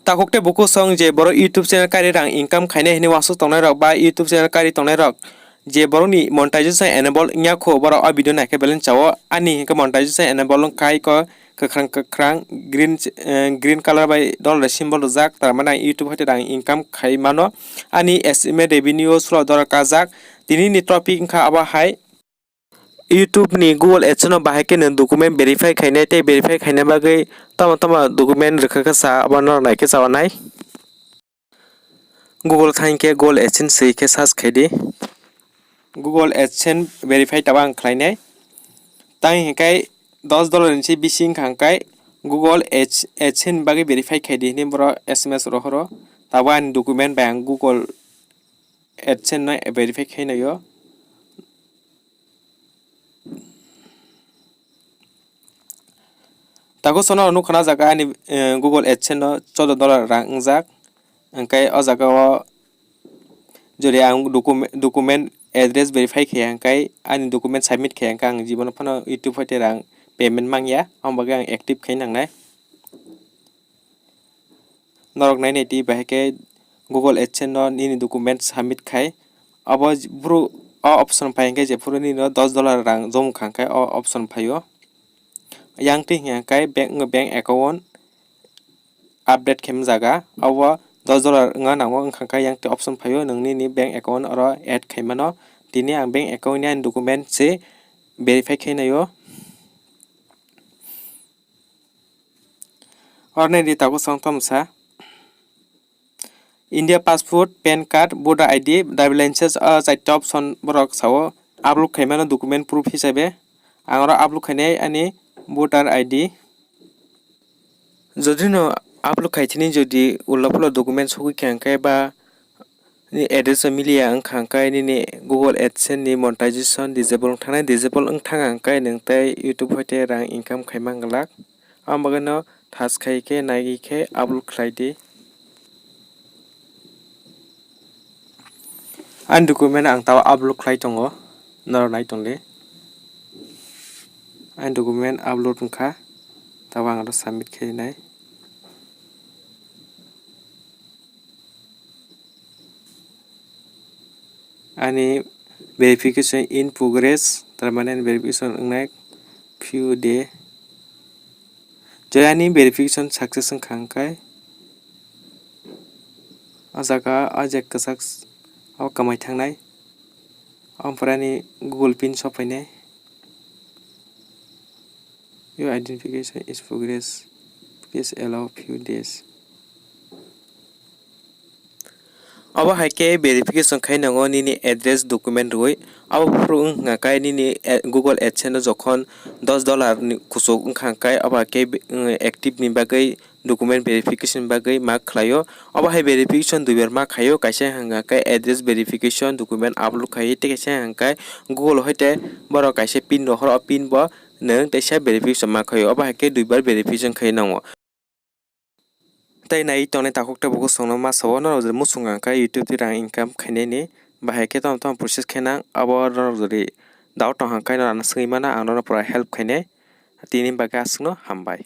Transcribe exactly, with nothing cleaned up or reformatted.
Takhuk tei bukhuk song je borok YouTube channel kari rang income khainai hinwi uansuk tongnai rok ba YouTube channel kari tongnai rok je borokni monetization enable wngya kho, borok o video naikhe belai chao. Ani hinkhe monetization enable wngkhai ko kwkhwrang kwkhwrang green, eh, green color bai dollar symbol rijak, tar mane ang YouTube hoite rang income khai mano. Ani estimate revenue o suro dollar kajak. Tini ni topic wngkha abo hai YouTube ni Google AdSense no bahai khe nwng document verify khainai tei verify khaina bagwi tamo tamo document rwkha khe sa abo norok naikhe chawanai. Google thang khe Google AdSense swi khe search khai di. Google AdSense verify tabo ang khlainai. Tang hinkhe dos dollar ni se bisi wngkha hinkhe Google Ads-, AdSense ni bagwi verify khai di hinwi borok S M S rohoro. Tabo ani document bai ang Google AdSense no verify khai naio. Takhuk sono nukha na jaga ani, eh, Google AdSense no choudo dollar rang wngjak. Hwnkhe o jaga o jodi ang docume-, document address verify khaiya hwnkhe ani document submit khaiya hwnkhe ang jibono phano YouTube hoite rang payment mangya, aboni bagwi ang active khai nangnai. Norok nainai di, bahai khe Google AdSense no nini document submit khai. Abo j-, bru-, o option phai hwnkhe jephuru nini dos dollar rang jom wngkha hwnkhe o option phaio. Yang twi hwnkhe bank, bank account update khaima jaga. Abo dos dollar wngna nango, wngkha hwnkhe yang twi option phaio, nwng nini bank account oro add khai mano. Tini ang bank account ni ani document se verify khai naio. Oro nini takhuk song tamo sa. India passport, pan card, voter I D, driver license, o chaita option borok sao upload khaimano document proof hisabe. Ang oro upload khainai ani voter I D. Jodi no upload khai thini jodi ulo phulo document sogwi kha hwnkhe ba ni address o miliya wngkha hwnkhe nini Google AdSense ni monetization disable wng thangnai, disable wng thang hwnkhe nwng tei YouTube hoite rang income khai man glak. Aboni bagwi no thas khai khe naiwi khe upload khlai di. Ani document ang tabo upload khlai tongo, norok nai tong di. Ani document upload wngkha, tabo ang oro submit khai nai. Ani verification in progress, tar mane ani verification wngnai few day. Jodi ani verification success wngkha hwnkhe, o jaga o je kwchak s-, o kwmai thangnai, o pore ani Google pin sophainai. Your identification is progress. Please allow few days. Obo hai khe verification khai nango nini address document rwui. Abo phuru wng kha khe nini, eh, Google AdSense o jokhon dos dollar ni kuchuk wng kha khe, obo hai khe, eh, active ni bagwi document verification bagwi ma khlaio. Obo hai verification duibar ma khaio, kaisa wng kha khe address verification, document upload khai, tei kaisa wng kha khe Google hoite borok kaisa pin rohoro, o pin bo nwng teisa verification ma khaio, obo hai khe duibar verification khai nango. Tei nai tongnai takhuk tei bukhuk songno ma sao, norok jodi muchung kha khe YouTube twi rang income khainani bahai khe tamo tamo process khe nang, abo norok jodi doubt tong kha khe norok ano swngwi mano, ang norokno pura help khainai. Tini bagwi aswkno hambai.